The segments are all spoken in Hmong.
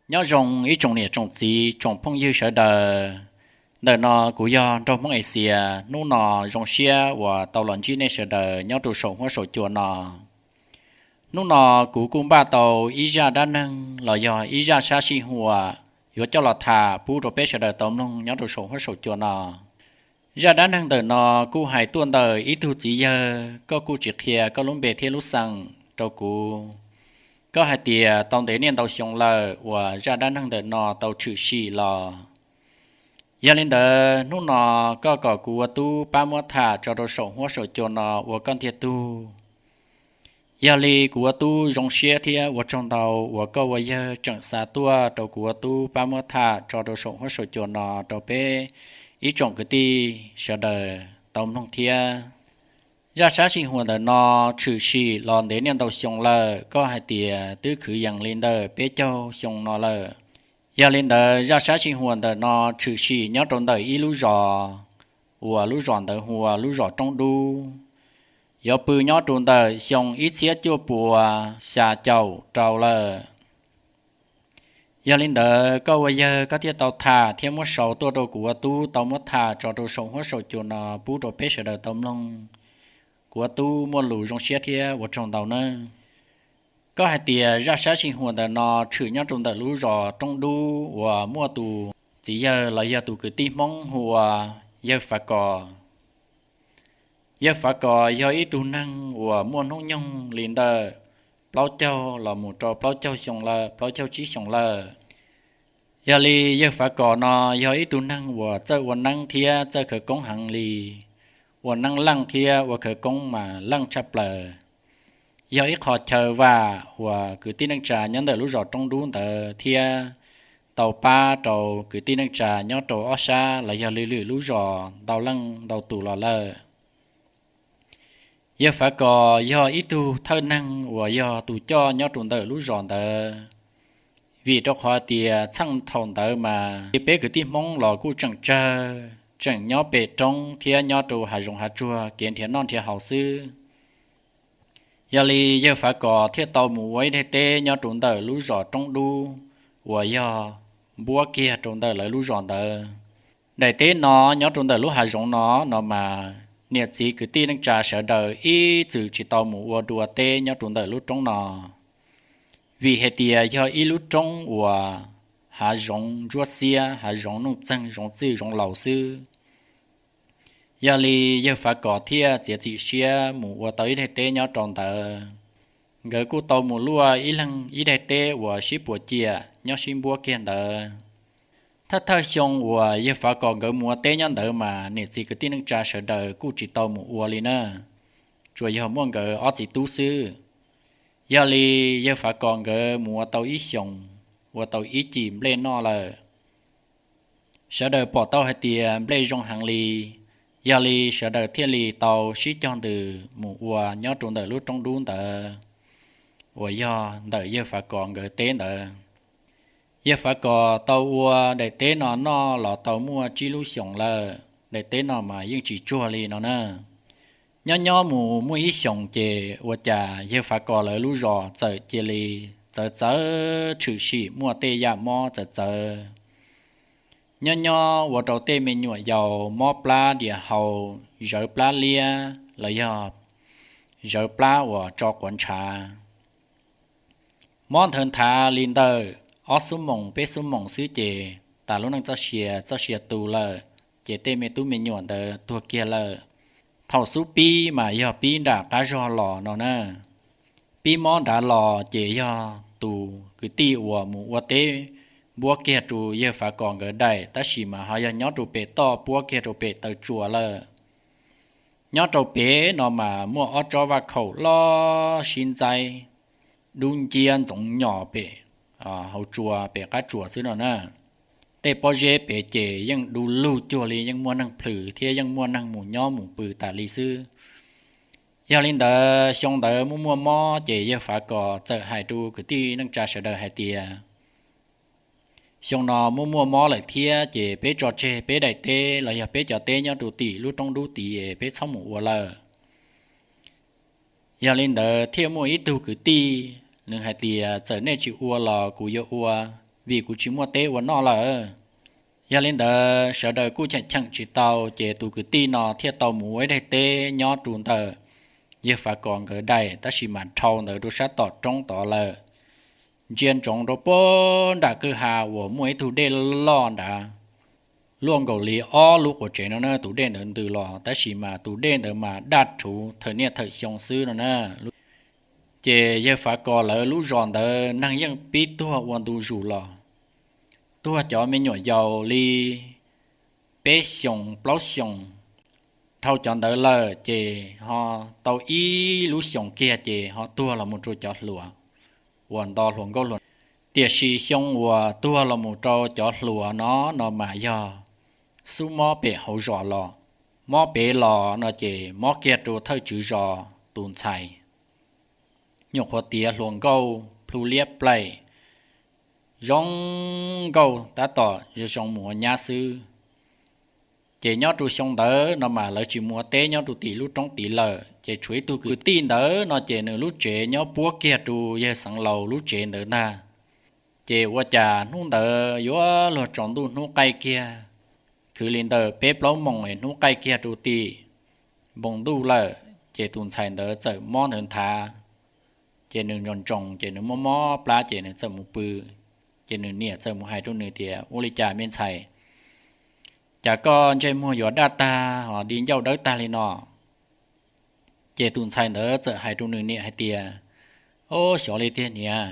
Nyob zoo ib tsoom niam tsoom txiv tsoom phooj ywg sawv daws. Ntawm no kuv yog Nraug Hmoob Axias, hnub no zoo siab uas tau los ntsib nej sawv daws nyob rau saum huab saum cua no. Hnub no kuv kuj npaj tau ib zaj dab neeg los yog ib zaj sab sij huam yuav coj los tham pub rau peb sawv daws tau mloog nyob rau saum huab saum cua no. Zaj dab neeg ntawm no kuj hais tuaj ntawm ib tug txiv yawg, koj kuj tsis qhia koj lub npe thiab lub xeem rau kuv. Koj hais tias tau ntev niaj ntau xyoo lawm uas zaj dab neeg ntawm no tau tshwm sim los. Yog li ntawd hnub no koj kom kuv ua tub pab muab tham tso rau saum huab saum cua no ua koj ntiag tug. Yog li kuv ua tub zoo siab thiab ua tsaug ntau uas koj ua yawg tseem xa tuaj rau kuv ua tub pab muab tham tso rau saum huab saum cua no rau peb ib tsoom kwv tij sawv daws tau mloog thiab. Zaj sab sij huam ntawm no tshwm sim los ntev niaj ntau xyoo lawm, koj hais tias twb kwv yees li ntawm peb caug xyoo no lawm. Yog li ntawd zaj sab sij huam ntawm no tshwm sim nyob rau ntawm ib lub zos uas lub zos ntawd hu ua lub zos Roob Dub, yuav pw nyob rau ntawm xyoo ib txhiab cuaj puas xya caum rau lawm. Yog li ntawd koj ua yawg koj thiaj tau tham thiab muab sau tuaj rau kuv ua tub tau muab tham tso rau saum huab saum cua no pub rau peb sawv daws tau mloog. Kuv ua tub muaj lus zoo siab thiab ua tsaug ntau nawb. Koj hais tias zaj sab sij huam ntawm no tshwm nyob rau ntawm lub zos Roob Dub uas muaj tus txiv yawg los yog tus kwv tij Hmoob hu ua yawg Fav Kos. Yawg Fav Kos yog ib tug neeg uas muaj hnub nyoog li ntawm plaub caug los mus rau plaub caug xyoo lawm, plaub caug tsib xyoo lawm. Yog li yawg Fav Kos no yog ib tug neeg uas txawj ua neeb thiab txawj khawv koob heev li, ua neeb leej thiab ua khawv koob mas leej tshaj plaws. Yog ib qho chaw vam uas kwv tij neej tsa nyob ntawm lub zos Roob Dub ntawd thiab tau pab rau kwv tij neej tsa nyob rau ob sab los yog lwm lwm lub zos ntau leej ntau tus los lawm. Yawg Fav Kos yog ib tug thawj neeg uas yog tus coj nyob rau ntawm lub zos ntawd, vim rau qhov tias txheej thaum ntawd mas peb kwv tij Hmoob los kuj tseem tsawg, tseem nyob pem roob thiab nyob rau hav zoov hav tsuag kev nrhiav noj nrhiav haus xwb. Yog li yawg Fav Kos thiaj tau mus ua ib daim teb nyob rau ntawm lub zos Roob Dub uas yog npuab kiag rau ntawm lawv lub zos ntawd. Daim teb no nyob rau ntawm lub hav zoov no no mas niam txiv kwv tij neej tsa sawv daws ib txwm tsis tau mus ua dua teb nyob rau ntawm lub roob no, vim hais tias yog ib lub roob uas hav zoov ntsuab xiab, hav zoov nuj txeeg, zoov txwj zoov laus xwb. Yog li yawg Fav Kos thiaj txiav txim siab mus ua tau ib daim teb nyob rau ntawd. Nkawd kuj tau mus luaj ib leeg ib daim teb uas sib puas ciam nyob sib npuab kiag ntawd. Thawj thawj xyoo uas yawg Fav Kos nkawd mus ua teb nyob ntawd mas niam txiv kwv tij neej tsa sawv daws kuj tsis tau mus ua li na, tsuas yog muaj nkawd ob txiv tub xwb. Yog li yawg Fav Kos nkawd mus ua tau ib xyoos, ua tau ib cim nplej noj lawm. Sawv daws pom tau hais tias nplej zoo heev li, yog li sawv daws thiaj li tau sib cog ntws mus ua nyob rau ntawm lub roob dub ntawd uas yog ntawm yawg Fav Kos nkawd teb ntawd. Yawg Fav Kos tau ua daim teb no noj los tau muaj tsib lub xyoos lawm, daim teb no mas yeej tsis tsuag li no na. Nyob nyob mus muaj ib xyoos ces ua cas yawg Fav Kos lawv lub zos txawm cia li txawv txawv, tshwm sim muaj tej yam mob txawv txawv. Nyob nyob ua rau tej me nyuam yaus mob plab dias hau, zawv plab liab los yog zawv plab uas tso quav ntshav. Mob nthawv nthav li ntawm ob xuab moos peb xuab moos xwb ces tas lub neej txoj sia, txoj sia tu lawm, ces tej me tub me nyuam ntawd tuag kiag lawm. Thaum xub pib mas yog pib nram qab zog los no na. Pib mob nrad los ces yog tus kwv tij uas mus ua teb npuab kiag rau yawg Fav Kos nkawd daim, tab sis mas ho yog nyob rau pem toj puab kiag rau pem taw tsua lawm. Nyob rau pem no mas muaj ob tsob vaj khaum loj sib ntxaib, dub nciab ntxoov nyos pem hauv tsua, pem qab tsuas xwb no na. Tej pob zeb pem ces yeej du lug cuag li yeej muaj neeg plhws thiab yeej muaj neeg mus nyob mus pw tas li xwb. Yog li ntawd xyoo ntawd muaj muaj mob ces yawg Fav Kos txawm hais rau kwv tij neej tsa sawv daws hais tias, xyoo no muaj muaj mob lawm thiab ces peb tso tseg peb daim teb los yog peb cov teb nyob rau tim lub roob dub tid es peb txhob mus ua lawm. Yog li ntawd thiaj muaj ib tug kwv tij, nws hais tias txawm nej tsis ua los kuv yuav ua. vim kuv tsis muaj teb ua noj lawm. Yog li ntawd sawv daws kuj cheem cheem tsis tau, ces tus kwv tij no thiaj tau mus ua ib daim teb nyob rau ntawm yawg Fav Kos nkawd daim, tab sis mas dhau ntawd rau sab tom roob tod lawm. Ntsia ntsoov rau puag nram kwj ha uas muaj ib tug dej loj nrad, luaj nkaus li ob lub quav tsev no na, tus dej ntawd ntws los, tab sis mas tus dej ntawd mas daj rhuv thawm niaj thawm xyoo xwb no na. Ces yawg Fav Kos lawv lub zos ntawd neeg yeej pib tuag ua ntu zus los, tuag cov me nyuam yaus li peb xyoos plaub xyoos. Dhau cov ntawd lawm ces ho tau ib lub xyoos kiag ces ho tuag los mus rau cov hluas uas nto hluas nkauj hluas. Tiam sis xyoo uas tuag los mus rau cov hluas no, no mas yog xub mob pem hauv zos los. Mob pem los no ces mob kiag rau thawj tswv zos tus ntxhais, nyuam qhuav tiav hluas nkauj plhu liab plaim, zoo nkauj tab tom zoo zoo mus ua nyab xwb. Ces nyob rau xyoo ntawd no mas lawv tsis mus ua teb nyob rau tim lub roob tid lawm, ces tshuav ib tug kwv tij ntawd no ces nws lub tsev nyob puab kiag rau yawg Xeev Laus lub tsev ntawd ntag. Ces ua cas hnub ntawd yuav luag tsaus ntuj hnub qaij kiag, khwv li ntawm peb plaub moos es hnub qaij kiag rau tim npoo ntuj lawm, ces tus ntxhais ntawd txawm mob ntawd nthav. Ces nws ntsoos ntsoos ces nws mob mob plab ces nws txawm mus pw. Ces nws niam txawm mus hais rau nws tias, ua li cas me ntxhais, cas koj ntsej muag yuav daj tag ho di ncauj dawb tag li no? Ces tus ntxhais ntawd txawm hais rau nws niam hais tias, o, xyov li tiag niam,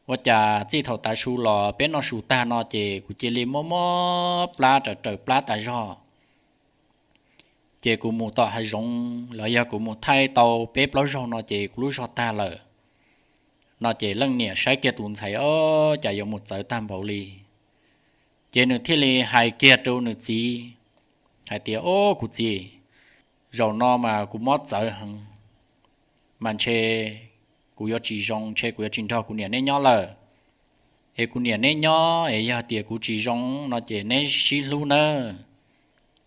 ua cas txij thaum tav su los peb noj su tag no ces kuv cia li mob mob plab raws raws plab tas zog. Ces kuv mus tom hav zoov los yog kuv mus thaij tau peb plaub zaug no ces kuv lub zog tag lawm. No ces leej niam saib kiag tus ntxhais, o, cas yuav mus txawv tag npaum li. Ces nws thiaj li hais kiag rau nws txiv hais tias, o, kuv txiv, zaum no mas kuv mob txawv heev, mas ntshe kuv yuav tsis zoo, ntshe kuv yuav tsis nrog kuv niam neb nyob lawm. Es kuv niam neb nyob es yog tias kuv tsis zoo no ces neb sib hlub nawb,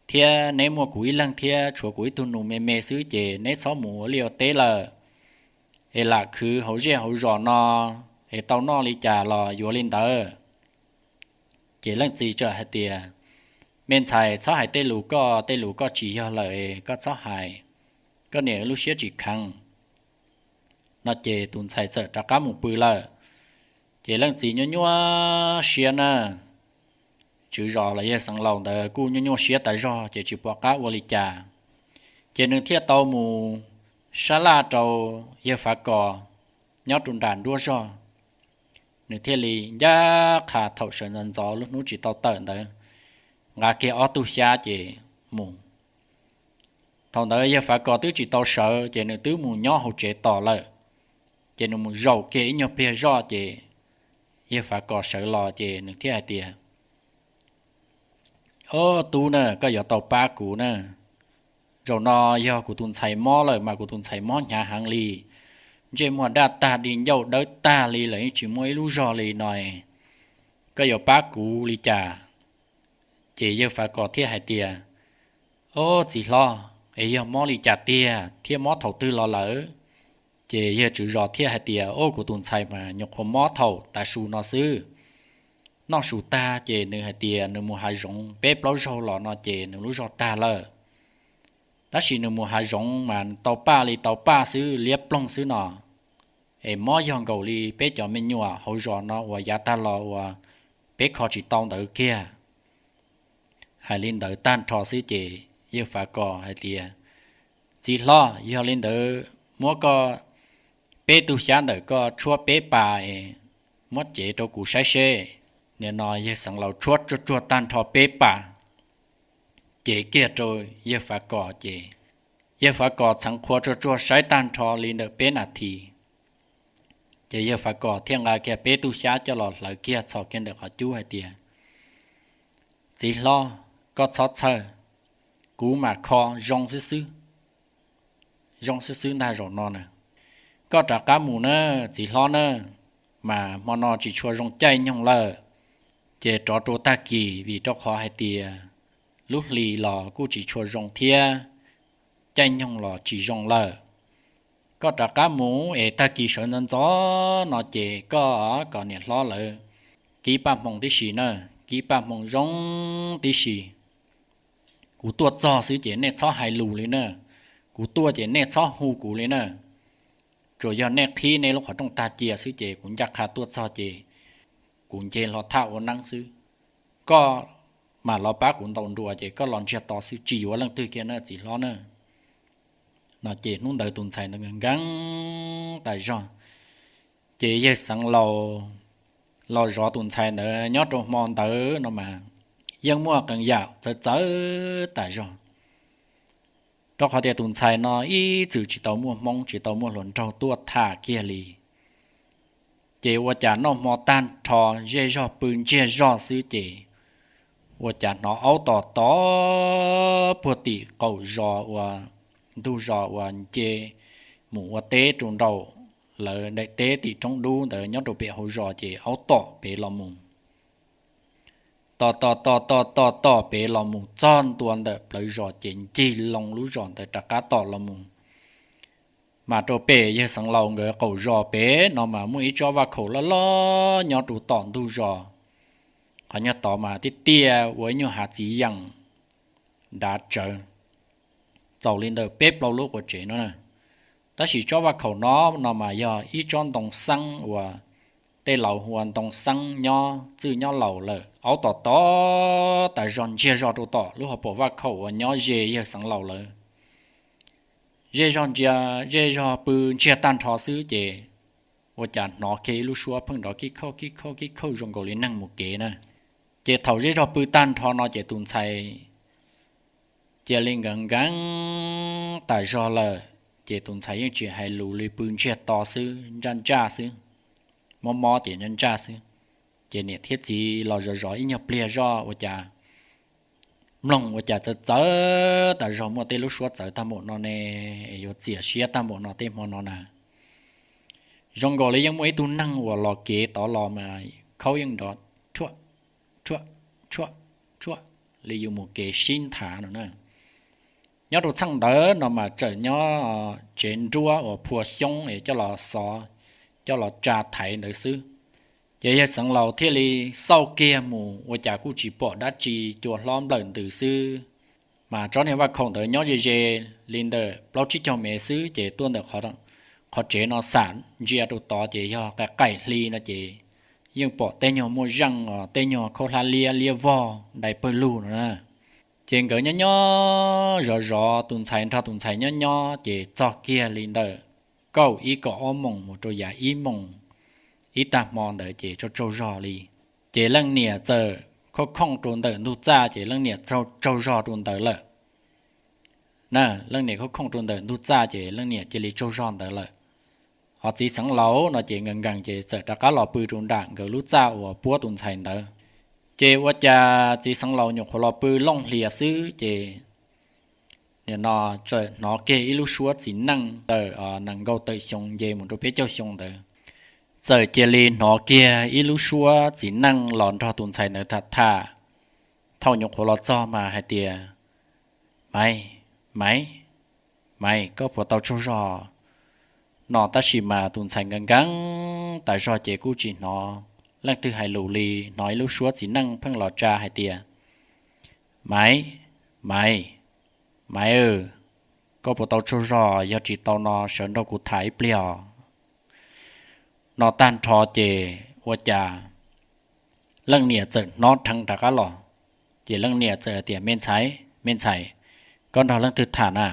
thiab neb muaj kuv ib leeg thiab tshuav kuv ib tug nus me me xwb ces neb txhob mus ua liaj ua teb lawm, es lam khwv hauv zej hauv zos no es tau noj li cas los yuav li ntawd. Ces leej txiv txawm hais tias, me ntxhais, txhob hais tej lus koj, tej lus koj tsis yog lawm es koj txhob hais, koj niam lub siab tsis kheev. No ces tus ntxhais txawm rov qab mus pw lawm. Ces leej txiv nyuaj nyuaj siab na, tswv zos los yawg Xeev Laus ntawd kuj nyuaj nyuaj siab tas zog ces tsis pom qab ua li cas. Ces nws thiaj tau mus sab laj rau yawg Fav Kos nyob rau nram nruab zog. Nws thiaj li ncaj qha thaum sawv ntxov ntxov lub hnub tsis tau tawm ntawd, nqa kiag ob tug xyab ces mus. Thaum ntawd yawg Fav Kos twb tsis tau sawv ces nws twb mus nyob hauv tsev tos lawm. Ces nws mus zaum kiag ib nyuag pliag zoj ces yawg Fav Kos sawv los ces nws thiaj hais tias, o, tub na, koj yuav tau pab kuv na. Zaum no yog kuv tus ntxhais mob lawm mas kuv tus ntxhais mob hnyav heev li, ntsej muag daj tag, di ncauj dawb tag li lawm, yeej tsis muaj ib lub zog li no. Koj yuav pab kuv li cas? Ces yawg Fav Kos thiaj hais tias, o, txiv hlob, es yog mob li cas tiag thiab mob thaum twg los lawm? Ces yawg tswv zos thiaj hais tias, o, kuv tus ntxhais mas nyuam qhuav mob thaum tav su no xwb. Noj su tag ces nws hais tias nws mus hav zoov peb plaub zaug los no ces nws lub zog tag lawm. Tab sis nws mus hav zoov mas tau paj li tau paj xwb, liab ploog xwb no. Es mob yog nkaus li peb cov me nyuam hauv zos no uas yav tag los uas peb kho tsis tau ntawd kiag. Hais li ntawd tag nrho xwb ces yawg Fav Kos hais tias, txiv hlob, yog li ntawd muab koj peb tug xyab ntawm koj tshuab peb pas es muab cev rau kuv saib seb. Nim no yawg Xeev Laus tshuab tsuag tsuag tag nrho peb pas, cev kiag rau yawg Fav Kos ces yawg Fav Kos txheev qhua tsuag tsuag saib tag nrho li ntawm peb nas this. Ces yawg Fav Kos thiaj nqa kiag peb tug xyab coj los hlawv kiag txhos kiag ntawm qhov cub hais tias, txiv hlob, koj txhob txhawj, kuv mam kho zoo xwb xwb, zoo xwb xwb ntag zaum no na. Koj rov qab mus na, txiv hlob na, mas hmo no tsis tshua zoo caij nyoog lawm. Ces rov rau tag kis, vim rau qhov hais tias lub hli los kuj tsis tshua zoo thiab, caij nyoog los tsis zoo lawm. Koj rov qab mus es tag kis sawv ntxov ntxov no ces koj kom niam hlob lawv kib paj hmoo tib si na, kib paj hmoo zoo tib si. Kuv tuaj txog xwb ces nej txhob hais lus li na, kuv tuaj ces nej txhob hu kuv li na. Tsuas yog nej qhib nej lub qhov rooj tag cia xwb ces kuv ncaj qha tuaj txog ces kuv nce hlo thaj ua neeb xwb. Koj mam los pab kuv ntaus nruas ces koj los ntsiag to xwb, tsis yuav leej twg kiag na txiv hlob na. No ces hnub ntawd tus ntxhais ntawd nkees nkees tas zog. Ces yawg Xeev Laus los zov tus ntxhais ntawd nyob rau hmo ntawd no mas yeej muaj qee yam txawv txawv tas zog, rau qhov tias tus ntxhais no ib txwm tsis tau muaj hmoob tsis tau muaj hluas nraug tuaj tham kiag li. Ces ua cas noj hmo tag nrho zej zog pw ntsiag zog xwb ces ua cas hnov aub tom tom puag tim qaum zos uas ntug zos uas nce mus ua teb rau nraum lawv daim teb tim roob dub ntawd nyob rau pem hauv zos ces aub tom pem los mus. Tom tom tom tom tom tom pem los mus txog ntua ntawm plawv zos ces ncig loo lub zos ntawd rov qab tom los mus. Mas rau pem yawg Xeev Laus nkawd qaum zos pem no mas muaj ib tsob vaj khaum loj loj nyob rau tom ntug zos. Qhov nyuag tod mas tiaj tiaj ua ib nyuag hav txiv yeem dav tsawv, txaus li ntawm peb plaub lub quas tsev no na. Tab sis tsob vaj khaum no no mas yog ib tsob ntoo xeeb uas tej laus hu ua ntoo xeeb nyob txwj nyob laus lawm. Aub tom tom tas zog ntsiag zog rau tom lub hauv paus vaj khaum uas nyob ze yawg Xeev Laus lawv. Zej zog ntsia, zej zog pw ntsiag tag nrho xwb ces ua cas hnov kiag ib lub suab pheej nrov kib khauj kib khauj kib khauj zoo nkaus li neeg mus kev na. Ces thaum zej zog pw tag nrho no ces tus ntxhais cia li nkees nkees tas zog lawm. Ces tus ntxhais yeej tsis hais lus li, pw ntsiag to xwb, ntsaj ntsaj xwb, mob mob ces ntsaj ntsaj xwb. Ces niam thiab txiv los zov zov ib nyuag pliag zoj ua cas mloog ua cas txawv txawv tas zog, muaj tej lub suab txawv tag npaum no ne, es yuav txias siab tag npaum no tej hmo no na. Zoo nkaus li yeej muaj ib tug neeg uas los kev tod los mas khaub yeej nrov rhuaj rhuaj rhuaj rhuaj li yus mus kev sib nthav no na. Nyob rau txheej ntawd no mas tseem nyob tsev nruab uas phua xyoob es coj los xov, coj los tsa thaiv ntawd xwb. Ces yawg Xeev Laus thiaj li xauj kiag mus ua cas kuj tsis pom dab tsi, cua hlob nplawm ntws xwb. Mas tsob niag vaj khaum ntawd nyob ze ze li ntawm plaub tsib caug mev xwb, ces tuaj ntawm qhov tsev no xam ntsia rau tod ces yog qaim qaim hli no ces yeej pom tej nyuag muaj zeej os, tej nyuag khaub hlab liab liab vog dai pawg lug no na. Ces nkawd nyob nyob zov zov, tus ntxhais nrog tus ntxhais nyob nyob ces txog kiag li ntawm kaum ib kaum ob moos mus rau yav ib moos ib tag hmo ntawd ces tsaug tsaug zog li. Ces leej niam txawm khooj khooj rau ntawm ntug txaj ces leej niam tsaug tsaug zog rau ntawd lawm. Na, leej niam khooj khooj rau ntawm ntug txaj ces leej niam cia li tsaug zog ntawd lawm. Ho txiv Xeev Laus no ces nkees nkees ces txawm rov qab los pw rau nram nkawd lub txaj uas puab tus ntxhais ntawd. Ces ua cas txiv Xeev Laus nyuam qhuav los pw looj hlias xwb ces nim no txawm hnov kiag ib lub suab txiv neej tawm nees nkaum tawm xyoo nce mus rau peb caug xyoo ntawd. Txawm cia li hnov kiag ib lub suab txiv neej los nrog tus ntxhais ntawd tham tham. Thaum nyuam qhuav los txog mas hais tias, Maiv, Maiv, Maiv, koj puas tau tsaug zog? No tab sis mas tus ntxhais nkees nkees tas zog ces kuj tsis hnov leej twg hais lus li, hnov ib lub suab txiv neej pheej los tsa hais tias, Maiv, Maiv, Maiv, koj puas tau tsaug zog? Yog tsis tau no sawv nrog kuv tham ib pliag os. No tag nrho ces ua cas leej niam txawm hnov rheev rov qab los. Ces leej niam txawm hais tias, Me ntxhais, me ntxhais, koj nrog leej twg tham na?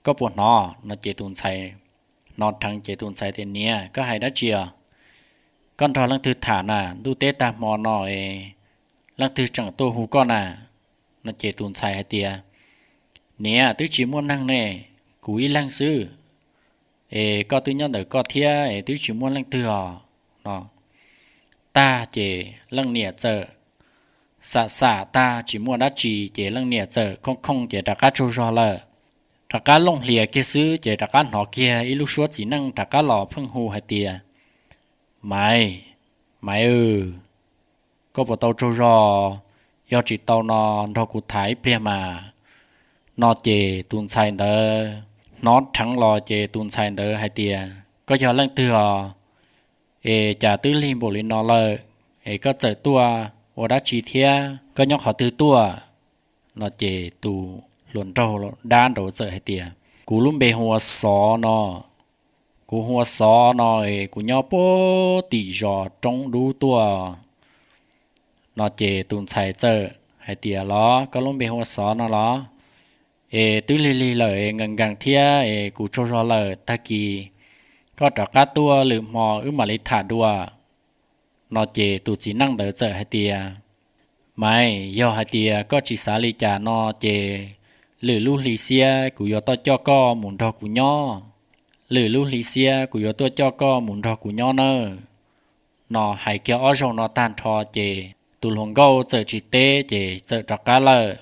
Koj puas hnov? No ces tus ntxhais hnov rheev ces tus ntxhais tias, Niam, koj hais dab tsi os? Koj nrog leej twg tham na? Ntuj teb tag hmo no es leej twg tseem tuaj hu koj na? No ces tus ntxhais hais tias, Niam, twb tsis muaj neeg ne, kuv ib leeg xwb. Es koj twb nyob ntawm koj thiab es twb tsis muaj leej twg os. No tag ces leej niam txawm xam xam tag tsis muaj dab tsi ces leej niam txawm khooj khooj ces rov qab tsaug zog lawm. Rov qab looj hlias kiag xwb ces rov qab hnov kiag ib lub suab txiv neej rov qab los pheej hu hais tias, Maiv, Maiv, koj puas tau tsaug zog? Yog tsis tau no nrog kuv tham ib pliag mas. No ces tus ntxhais ntawd hnov rheev los ces tus ntxhais ntawd hais tias, Koj yog leej twg os? Es cas twb lig npaum li no lawm Es koj txawm tuaj ua dab tsi thiab? Koj nyob qhov twg tuaj? No ces tus hluas nraug dab nraud txawm hais tias, Kuv lub npe hu ua Xov no. Kuv hu ua Xov no es kuv nyob puag tim zos roob dub tuaj. No ces tus ntxhais txawm hais tias, Los koj lub npe hu ua Xov no los? Es twb lig lig lawm es nkees nkees thiab es kuv tsaug zog lawm, tag kis koj rov qab tuaj lwm hmo wb mam li tham dua. No ces tus txiv neej ntawd txawm hais tias, Maiv, yog hais tias koj tsis xav li cas no ces lwm lub hli xiab kuv yuav tuaj coj koj mus nrog kuv nyob. Lwm lub hli xiab kuv yuav tuaj coj koj mus nrog kuv nyob nawb. No hais kiag ob zaug no tag nrho ces tus hluas nkauj txawm tsis teb ces txawm rov qab lawm.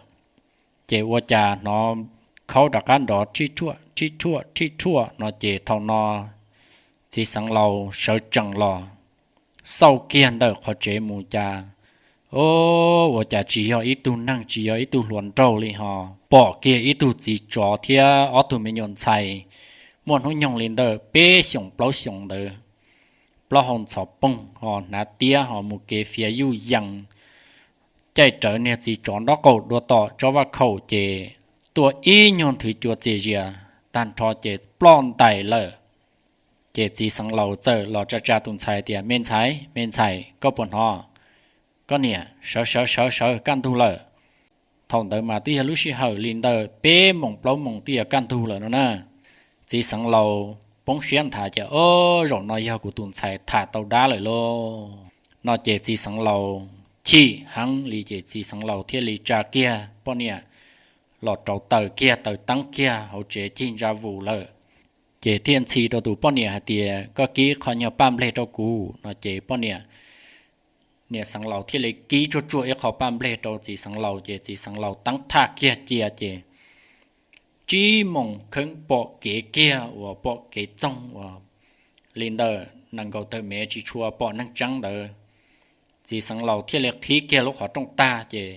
Ces ua cas hnov khaub rov qab nrov rhij rhuaj rhij rhuaj rhij rhuaj no ces thaum no txiv xeev laus sawv tsees los xauj kiag ntawm qhov tsev mus cas, o, ua cas tsis yog ib tug neeg, tsis yog ib tug hluas nraug li ho pom kiag ib tug txiv tsov thiab ob tug me nyuam ntxhais muaj hnub nyoog li ntawm peb xyoos plaub xyoos ntawd, plaub hau ntxhov poog ho hnav tiab ho mus kev fiav yuj yees caij rawv niag txiv tsov nraub qaum dua tom tsob vaj khaum ces tuaj ib nyuag nthwv cua txias zias tag nrho ces ploj ntais lawm. Ces txiv xeev laus txawm los tsa tsa tus ntxhais tias, Me ntxhais, me ntxhais, koj puas hnov? Koj niam, sawv sawv sawv sawv, kaj ntug lawm. Thaum ntawd mas twb yog lub sij hawm li ntawm peb moos plaub moos twb yuav kaj ntug lawm no na. Txiv xeev laus poob siab nthav ces, O, zaum no yog kuv tus ntxhais tham tau dab lawm lauj. No ces txiv xeev laus chim heev li ces txiv xeev laus thiaj li tsa kiag poj niam los rauv taws kiag, taws teeb kiag hauv tsev cig ntsa vus lawm. Ces thiaj ntxhi rau tus poj niam hais tias, Koj kib qho nyuag paj nplej rau kuv. No ces poj niam, niam xeev laus thiaj li kib tsuag tsuag ib qho paj nplej rau txiv xeev laus ces txiv xeev laus teeb thaj kiag cia ces tsib moos kheeb pom kev kiag uas pom kev txoog uas li ntawm nees nkaum tawm mev tsis tshua pom neeg tseeb ntawd. Txiv xeev laus thiaj li qhib kiag lub qhov rooj tag ces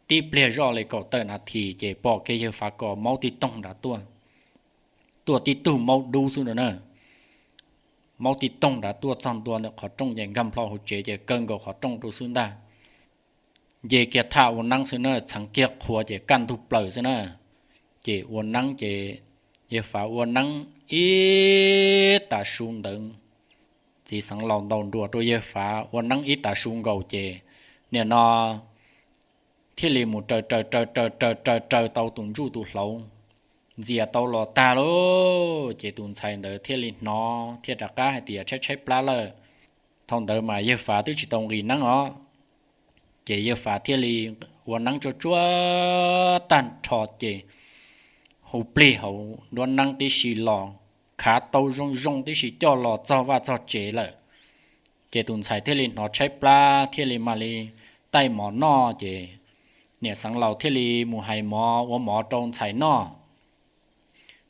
tib pliag zoj li kaum tawm nas this ces pom kiag yawg Fav Kos maub tib toog nrad tuaj, tuaj tib tug maub dub xwb no na. Maub tib toog nrad tuaj txog ntua ntawm qhov rooj ces nkag nplho hauv tsev ces kaw nkaus qhov rooj rau xwb ntag. Nce kiag thaj ua neeb xwb na, txheev kiag qhua ces kaj ntug plaws xwb na. Ces ua neeb ces yawg Fav ua neeb ib tav su ntawd, txiv xeev laus ntaus nruas rau yawg Fav ua neeb ib tav su nkaus ces nim no thiaj li mus raws raws raws raws raws raws raws tau tus ntsuj tus hlauv, ntxias tau los tag lauj. Ces tus ntxhais ntawd thiaj li hnov thiaj rov qab hais tias tshaib tshaib plab lawm. Thaum ntawd mas yawg Fav twb tsis tau nqis neeb os. Ces yawg Fav thiaj li ua neeb tsuag tsuag tag nrho ces hu plig hauv nruab neeb tib si los, khav tau zoo zoo tib si coj los txog vaj txog tsev lawm. Ces tus ntxhais thiaj li hnov tshaib plab thiaj li mam li taij mov noj ces niam xeev laus thiaj li mus hais mov ua mov rau ntxhais noj.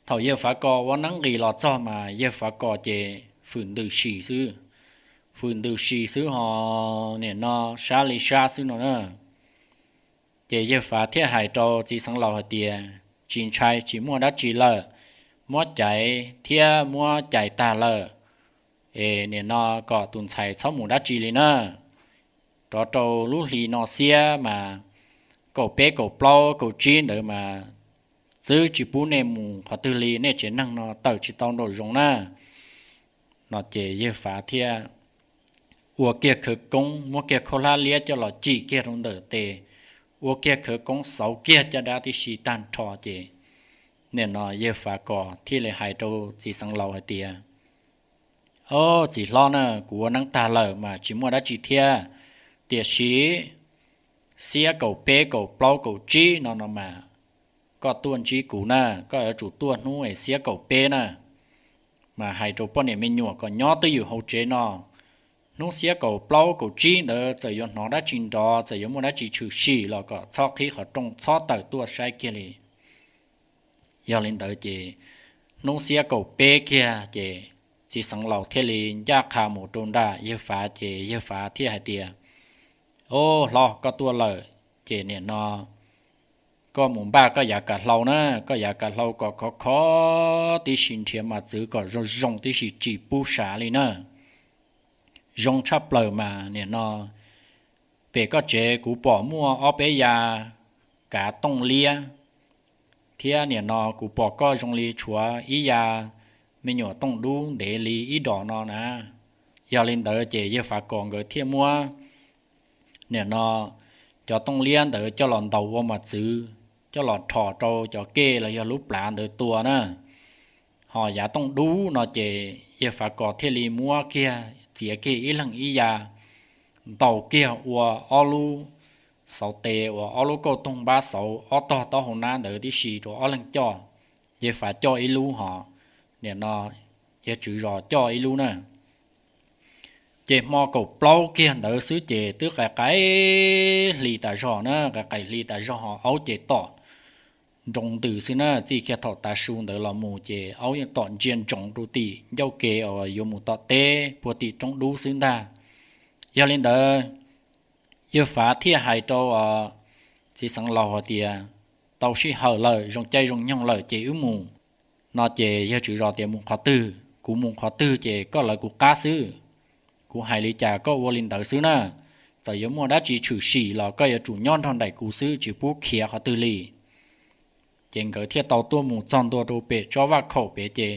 Thaum yawg Fav Kos ua neeb nqis los txog mas yawg Fav Kos ces fwm ntws si xwb, fwm ntws si xwb ho nim no sab li sab xwb no na. Ces yawg Fav thiaj hais rau txiv xeev laus hais tias, Tsis ntshai, tsis muaj dab tsi lawm, muab caiv thiab muab cais tag lawm, es nim no kom tus ntxhais txhob mus dab tsi li na. Rov rau lub hli no xiab mas kaum peb kaum plaub kaum tsib ntawd mas txwb tsis pub nej mus qhov twg li, nej tsev neeg no tawm tsis tau nraum zoov na. No ces yawg Fav thiaj ua kiag khawv koob, muab kiag khaub hlab liab coj los cim kiag rau ntawm tes, ua kiag khawv koob xauv kiag caj dab tib si tag nrho ces nim no yawg Fav Kos thiaj li hais rau txiv xeev laus hais tias, Au, txiv hlob na, kuv ua neeb tag lawm mas tsis muaj dab tsi thiab, tiam sis xiab kaum peb kaum plaub kaum tsib no no mas koj tuaj ntsib kuv na, koj yuav tsum tuaj hnub es xiab kaum peb na. Mas hais rau poj niam me nyuam kom nyob twj ywm hauv tsev no, hnub xiab kaum plaub kaum tsib ntawd txawm yuav hnov dab tsi nrov, txawm yuav muaj dab tsi tshwm sim los kom txhob qhib qhov rooj, txhob tawm tuaj saib kiag li. Yog li ntawd ces hnub xiab kaum peb kiag ces txiv xeev laus thiaj li ncaj qha mus rau nram yawg Fav ces yawg Fav thiaj hais tias, Au hlob, koj tuaj lawm ces nim no koj mus npaj koj yav kav hlau na, koj yav kav hlau kom khov kho tib si, nrhiav mas txwv kom zoo zoo tib si, tsis pub sav li na. Zoo tshaj plaws mas nim no pem koj tsev kuv pom muaj ob peb ya kav tooj liab, thiab nim no kuv pom koj zoo li tshuav ib ya me nyuam tooj dub ntev li ib dos no na. Yog li ntawd ces yawg Fav Kos nkawd thiaj muab nim no cov tooj liab ntawd coj los ntaus ua mos txwv, coj los rhom rau cov kej los yog lub plhav ntawd tua na. Ho yav tooj dub no ces yawg Fav Kos thiaj li muab kiag, txiav kiag ib leeg ib ya, ntaus kiag ua ob lub xauv tes uas ob lub kauj toog npab xauv ob tog taub hau nab ntawd tib si rau ob leeg coj. Yawg Fav coj ib lub ho nim no yawg Tswv Zos coj ib lub na. Ces hmo kaum plaub kiag ntawd xwb ces twb qaim qaim hli tas zog na, qaim qaim hli tas zog ho aub ces tom nroo ntws xwb na. Txij kiag thaum tav su ntawd los mus ces aub yeej tom ntsia ntsoov rau tim ncauj ke uas yuav mus tom teb puag tim roob dub xwb ntag. Yog li ntawd, yawg Fav thiaj hais rau txiv xeev laus hais tias, tau sij hawm lawm, zoo caij zoo nyoog lawm ces wb mus. No ces yawg Tswv Zos tias, mus qhov twg? Kuv mus qhov twg ces koj lawv kuv qab xwb. Kuv hais li cas koj ua li ntawd xwb na. Txawm yuav muaj dab tsi tshwm sim los koj yuav tsum nyob nrog nraim kuv xwb, tsis pub khiav qhov twg li. Ces nkawd thiaj tau tuaj mus txog ntua rau pem tsob vaj khaum pem ces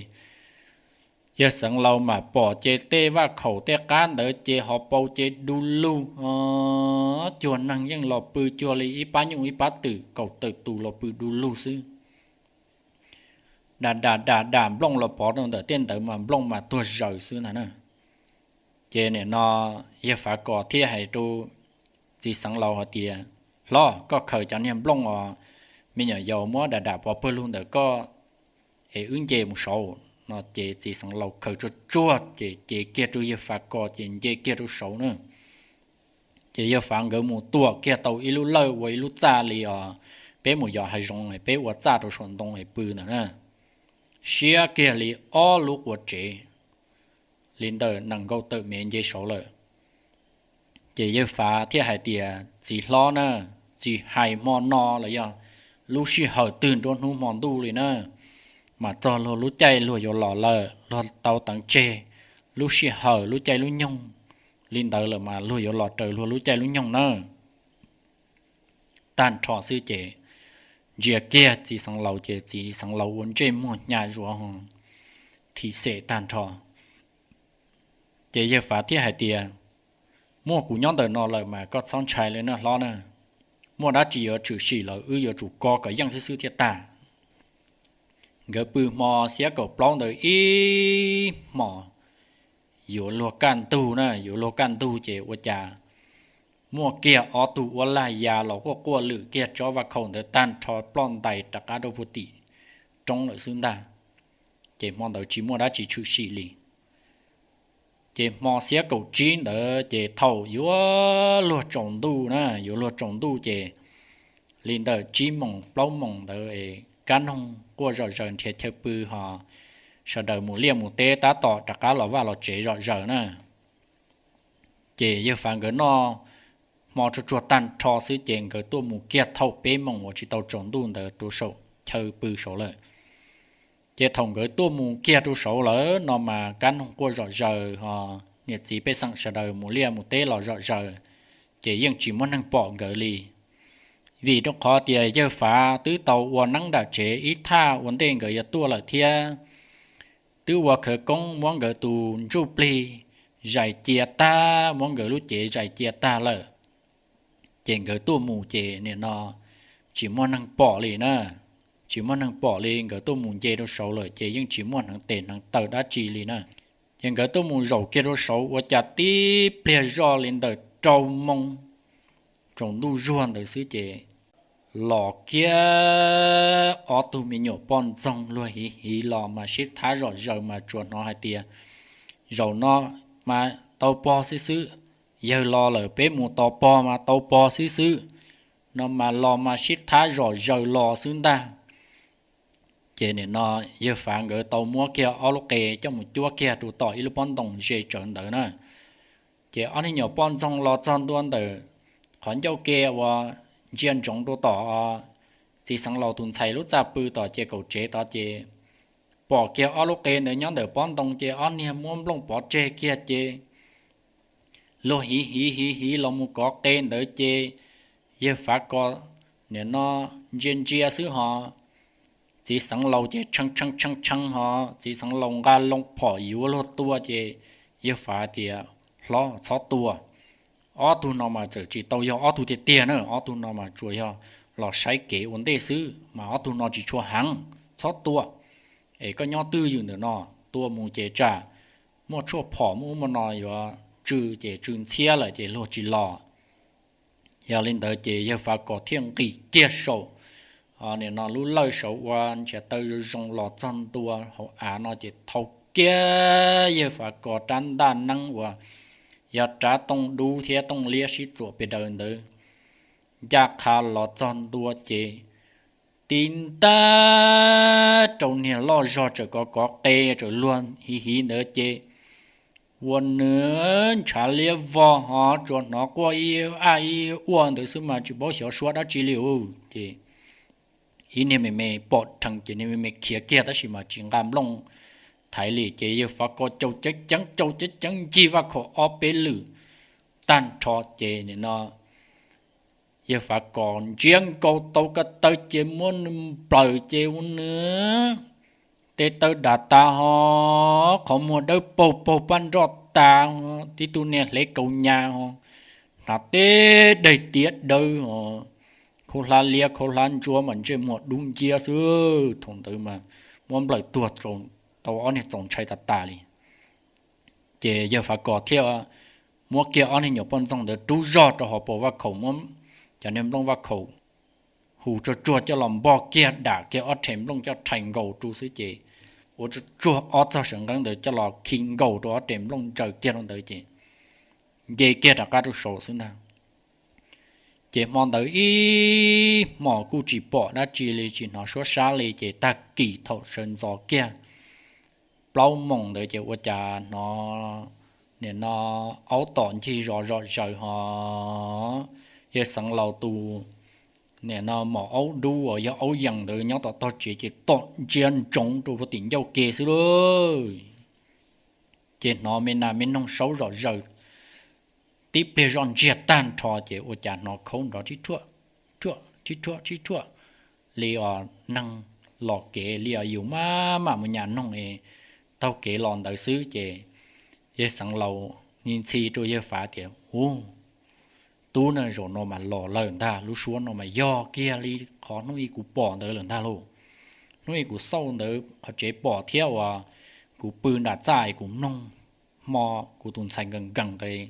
yawg xeev laus mam pom ces tej vaj khaum tej qab ntawd ces ho paus ces du lug, cuag neeg yeej los pw cuag li ib pab nyuj ib pab twm kaum tawm tus los pw du lug xwb. Dam dam dam dam nplooj los pov rau ntawm tej ntawd mas nplooj mas tuag zaws xwb ntag na. Ces nim no yawg Fav Kos thiaj hais rau txiv xeev laus hais tias, hlob, koj khaws cov niag nplooj os me nyuam yaus muab dam dam pov pawg lug ntawm koj es wb nce mus saud. No ces txiv xeev laus khaws tsuag tsuag ces cev kiag rau yawg Fav Kos ces nce kiag rau saud na. Ces yawg Fav nkawd mus tuam kiag tau ib lub lawj ua ib lub txaj li os, peb mus yos hav zoov peb ua txaj rau saum ntoo es pw ntawd na. Siab kiag li ob lub qua tsev li ntawm nees nkaum tawm mev nce saud lawm. Ces yawg Fav thiaj hais tias, txiv hlob na, tsis hais hmo no los yog lub sij hawm twg nruab hnub hmo ntuj li na, mas txog luag lub caij luag yuav los lawm, luag tau teev tseg lub sij hawm lub caij lub nyoog li ntawd lawm mas luag yuav los raws luag lub caij lub nyoog na. Tag nrho xwb ces ntsia kiag txiv xeev laus ces txiv xeev laus ua ntsej muag hnyav zuav ho thim xem tag nrho. Ces yawg Fav thiaj hais tias, muaj kuv nyob ntawm no lawm mas koj txhob ntshai li na hlob na. Muaj dab tsi yuav tshwm sim los wb yuav tsum kov kom yeej xwb xwb thiaj tag. Nkawd pw hmo xiab kaum plaub ntawd ib hmos yuav luag kaj ntug na, yuav luag kaj ntug ces ua cas muaj kiag ob tug uab lag ya los quaj quaj lwm kiag tsob vaj khaum ntawd tag nrho ploj ntais rov qab rau puag tim roob lawm xwb ntag. Ces hmo ntawd tsis muaj dab tsi tshwm sim li. Ces hmo xiab kaum tsib ntawd ces thaum yuav luag tsaus ntuj na, yuav luag tsaus ntuj ces li ntawm tsib moos plaub moos ntawd es kab noog quaj zom zaws nrhiav chaw pw ho sawv daws mus liaj mus teb tab tom rov qab los vaj los tsev zom zaws na. Ces yawg Fav nkawd noj hmo tsuag tsuag tag nrho xwb ces nkawd tuaj mus kiag thaum peb moos uas tsis tau tsaus ntuj ntawd rau saum chaw pw saud lawm. Ces thaum nkawd tuaj mus kiag rau saud lawm no mas kab noog quaj zom zaws ho niam txiv pej xeem sawv daws mus liaj mus teb los zom zaws, ces yeej tsis muaj neeg pom nkawd li. Vim rau qhov tias yawg Fav twb tau ua neeb nram tsev ib thaj ua ntej nkawd yuav tuaj lawm thiab, twb ua khawv koob muab nkawd tus ntsuj plig zais cia tag, muab nkawd lub cev zais cia tag lawm. Ces nkawd tuaj mus ces nim no tsis muaj neeg pom li na, tsis muaj neeg pom li, nkawd tuaj mus nce rau saud lawm ces yeej tsis muaj hneev tes hneev taw dab tsi li na. Ces nkawd tuaj mus zaum kiag rau saud ua cas tib pliag zoj li ntawm rau moo tsaus ntuj zuag ntawd xwb ces los kiag ob tug me nyuam poj ntxoog luag hiv hiv los mas sib thab zom zaws mas tsuas hnov hais tias, zaum no mas tau pog xwb xwb, yawg los lawm peb mus tos pog mas tau pog xwb xwb, no mas los mas sib thab zom zaws los xwb ntag. Ces nim no yawg Fav nkawd tau muab kiag ob lub qe coj mus cuab kiag rau tom ib lub pob ntoo ze tsawv ntawd na. Ces ob niag nyuam poj ntxoog los txog ntua ntawm qhov ncauj ke uas ntsia ntsoov rau tom txiv xeev laus tus ntxhais lub txaj pw tom ces kaum tsev tod ces pom kiag ob lub qe ntawd nyob ntawm pob ntoo ces ob niag muab nplooj pov tseg kiag ces luag hiv hiv hiv hiv los mus kov qe ntawd ces yawg Fav Kos nim no ntsia ntsia xwb hos, txiv xeev laus ces tshee tshee tshee tshee hos, txiv xeev laus nqa loo phom yuav luag tua ces yawg Fav tias, Hlob, txhob tua. Ob tug no mas txawm tsis tau yog ob tug tiag tiag na, ob tug no mas tsuas yog los saib kev ua ntej xwb, mas ob tug no tsis tshua heev, txhob tua. Es koj nyob twj ywm ntawm no, tua mus ces tsam muaj tshuaj phom muaj ub muaj no yuav tsw ces tsw ntxhiab lawm ces luag tsis los. Yog li ntawd ces yawg Fav Kos thiaj nqis kiag saum nim no lub lawj saud ua ntsiav taw zoo zoo los txog ntua hauv av no ces thau kiag yawg Fav Kos rab ntaj neeb uas yog rab tooj dub thiab tooj liab sib txuam pes daws ntawd ncaj qha los txog ntua ces tib ntaj rau niag loj zog txawm kov kov qe txawm luag hiv hiv ntawd ces ua nws ntshav liab vog hos tsuas hnov quaj ib aj ib ua ntawd xwb mas tsis paub xyov suab dab tsi li ub ces ib niag me me pom rhees ces niag me me khiav kiag tab sis mas tsis nqa nplooj thaiv li ces yawg Fav Kos caum ceev ceev caum ceev ceev ncig vaj khaum ob peb lwm tag nrho ces nim no yawg Fav Kos ntsiab nkaus tau ko taw ces muab nws nplawm ces ua nws tes taw dam tas hos qhov muag dawb paug paug paj nroj tas, tib tug niag hlev kaus nyas hos hnav teb daig tiab dawb hos khaub hlab liab khaub hlab ntsuab mas ntsej muag dub nciab xwb. Thaum ntawd mas muab nplawm tuag tau ob niag txaus ntshai tas tas li. Ces yawg Fav Kos thiaj muab kiag ob niag nyuam poj ntxoog ntawd rub zog rau hauv paus vaj khaum, muab cov niag nplooj vaj khaum hu tsuag tsuag coj los npog kiag dam kiag ob rhe nplooj coj rhais nkaus rau xwb ces ua tsuag tsuag ob txog saw nqeeb ntawd coj los khi nkaus rau ob rhe nplooj ntsaws kiag rau ntawd ces nce kiag rov qab rau saud xwb ntag. Ces hmo ntawd ib hmos kuj tsis pom dab tsi li tsis hnov suab sab li ces tag kis thaum sawv ntxov kiag plaub moos ntawd ces ua cas hnov nim no aub tom ncig zom zom zaws hos yawg xeev laus tus nim no maum aub dub uas yog aub yees ntawd nyob tom tog tsev ces tom ntsia ntsoov rau puag tim ncauj ke xwb lauj. Ces hnov me nas me noog saub zom zaws tib pliag zoj ntsiag tag nrho ces ua cas hnov khaub nrov rhib rhuaj rhib rhuaj li os neeg los kev li os yus maj mam mus nyas noog es taug kev los ntawd xwb ces yawg xeev laus ntxhi ntxhi rau yawg Fav tias, Ub, tub na, zaum no mas los lawm ntag, lub suab no mas yog kiag li qhov hnub ib kuv pom ntawd lawm ntag lauj. Hnub ib kuv xauj ntawd qhov tsev pom thiab uas kuv pw nram txaj es kuv mloog hmo kuv tus ntxhais nkees nkees ntawd,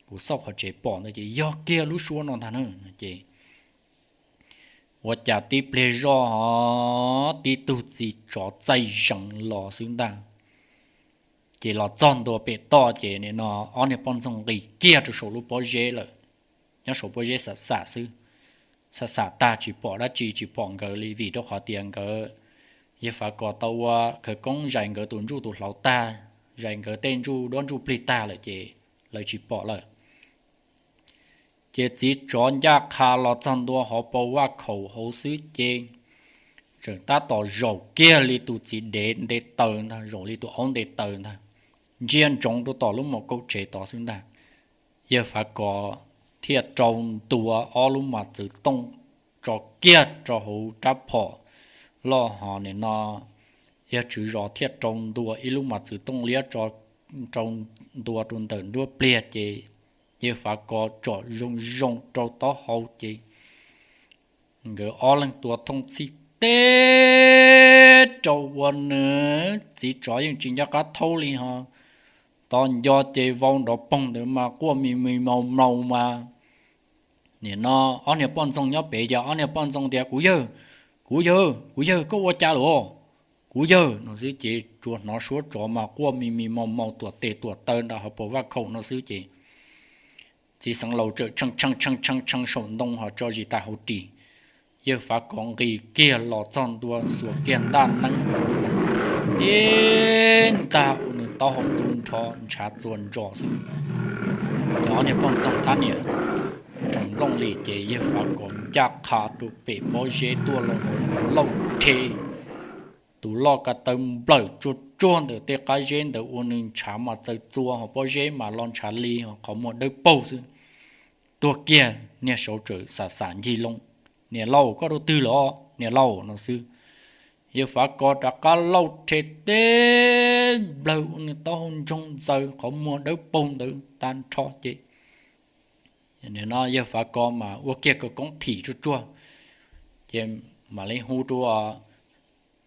kuv xauj qhov tsev pom ntawd ces yog kiag lub suab no ntag na. Ces ua cas tib pliag zoj hos tib tug txiv tsov txaij zeev los xwb ntag. Ces los txog ntua pem toj ces nim no ob niag poj ntxoog nqis kiag rau saum lub pob zeb lawm, nyob saum pob zeb xam xam xwb. Xam xam tag tsis pom dab tsi tsis pom nkawd li vim rau qhov tias nkawd, yawg Fav Kos tau ua khawv koob zais nkawd tus ntsuj tus hlauv tag, zais nkawd tej ntsuj duab ntsuj plig tag lawm ces lawv tsis pom lawm. Ces txiv tsov ncaj qha los txog ntua hauv paus vaj khaum hauv xwb ces tseem tab tom zaum kiag li tus txiv dev nte taws ntag, zaum li tus aub nte taws ntag, ntsia ntsoov rau tom lub mom kaum tsev tod xwb ntag. Yawg Fav Kos thiaj rau ntua ob lub mos txwv tooj tso kiag rau hauv rab phom loj hos nim no yawg tswv zos thiaj rau ntua ib lub mos txwv tooj liab tso, rau ntua rau ntawm nruab pliag ces yawg Fav Kos tsom zoo zoo rau taub hau ces nkawd ob leeg tua thooj txhij teb rau ua nws txiv tsov yeej tsis nco qab thaub li hos. Tos nco ces vau nrov poog ntawd mas quaj mi mi mau mlaus mas nim no ob niag poj ntxoog nyob pem ces ob niag poj ntxoog tias, Kuv yawg, kuv yawg, kuv yawg, koj ua cas lawm? Kuv yawg, no xwb ces tsuas hnov suab tsov mas quaj mi mi mau mau tuam tes tuam taw nram hauv paus vaj khaum no xwb ces txiv xeev laus tseem tshee tshee tshee tshee tshee saum ntoo hos tso zis tas hauv ris. Yawg Fav Kos nqis kiag los txog ntua xuas kiag ntaj neeb tib ntag ua nws taub hau tu nrho ntshav txuas ntsos xwb. Yog ob niag poj ntxoog thab niam roos nplooj li ces yawg Fav Kos ncaj qha rau pem pob zeb tuaj loo hauv lauj rhe tus loj ka taw nplawm tsuag tsuag ntawm tej qab zeb ntawd ua nws ntshav mas txaws txua, ho pob zeb mas lo ntshav li, ho qhov muag dawb paug xwb. Tuag kiag, niag saud txawm xam xam ncig loo, Niam laus, koj rau twg lawm os niam laus? No xwb. Yawg Fav Kos rov qab lauj rhe teb nplawg ua nws taub hau ntsoog ntxaws, qhov muag dawb paug ntawd tag nrho ces no yawg Fav Kos mas ua kiag kaus koob thim tsuag tsuag, ces mam li hu rau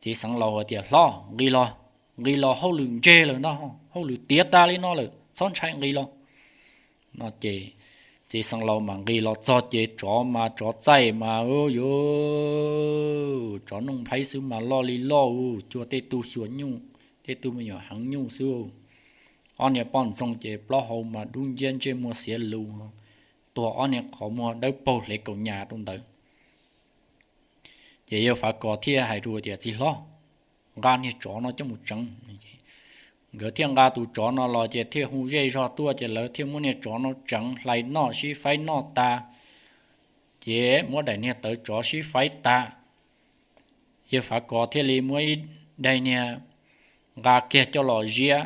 txiv xeev laus tias, Hlob, nqis los, nqis los, hauj lwm ntseg lawm no, hauj lwm tiav tas li no lawm, txhob ntshai, nqis los. No ces txiv xeev laus mas nqis los txog ces tsov mas tsov txaij mas yuav tsov nooj nphaib xwb mas loj li loj, cua tej tug xyuas nyuj, tej tug me nyuam heev nyuj xwb. Ob niag poj ntxoog ces plaub hau mas dub nciab ntsej muag xiav lus, tuag ob niag qhov muag dawb paug hlev kaus nyas rau ntawd. Ces yawg Fav Kos thiaj hais rau tias, Txiv hlob, nqa niag tsov no coj mus tseev. Nkawd thiaj nqa tus tsov no los ces thiaj hu zej zog tuaj ces lawv thiaj muab niag tsov no tseev hlais noj sib faib noj tas, ces muab daim niag tawv tsov sib faib tas. Yawg Fav Kos thiaj li muab ib daim niag nqa kiag coj los ziab,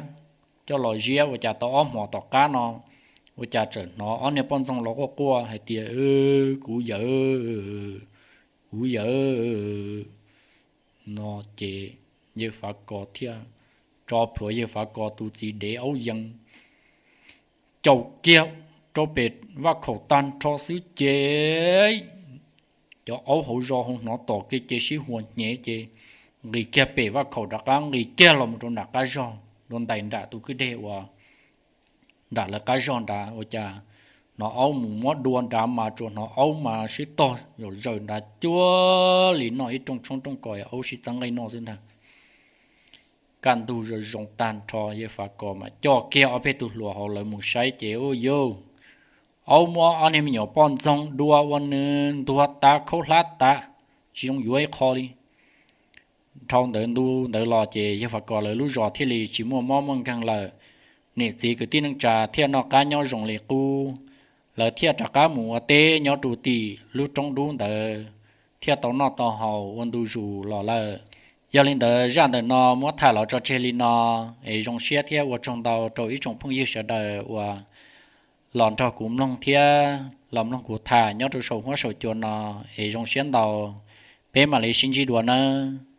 coj los ziab ua cas tau ob hmos tom qab no ua cas txawm hnov ob niag poj ntxoog los quaj quaj hais tias, Kuv yawm, kuv yawm. No ces yawg Fav Kos thiaj tso plhuav yawg Fav Kos tus txiv dev aub yees caum kiag rau pem vaj khaum tag nrho xwb ces cov aub hauv zos hauv hnov tom kiag ces sib huas hnyev ces nqis kiag pem vaj khaum rov qab nqis kiag los mus rau nram qab zog, rau ntais nram tus kwj deg uas nram lawv qab zog nrad ua cas hnov aub mus muab dua nrad mas tsuas hnov aub mas sib tog zom zaws nrad cuag li noj ib rooj tshoob rooj kos, aub sib txeeb nqaij noj xwb ntag. Kaj ntug zoo zoo tag nrho yawg Fav Kos mas coj kiag ob peb tug hluas hauv lawv mus saib ces ua cas aub muab ob niag me nyuam poj ntxoog dua ua nws ntuag tas khaub hlab tas, tsis zoo yuav ib qho li. Dhau ntawd ntu ntawd los ces yawg Fav Kos lawv lub zos thiaj li tsis muaj mob muaj nkeeg lawm. Niam txiv kwv tij neej tsa thiaj noj qab nyob zoo li qub, lawv thiaj rov qab mus ua teb nyob rau tim lub roob dub ntawd, thiaj tau noj tau haus ua ntu zus los lawm. Yog li ntawd zaj ntawm no muab tham los tso tseg li no, es zoo siab thiab ua tsaug ntau rau ib tsoom phooj ywg sawv daws uas los nrog kuv mloog thiab los mloog kuv tham nyob rau saum huab saum cua no, es zoo siab ntau, peb mam li sib ntsib dua nawb.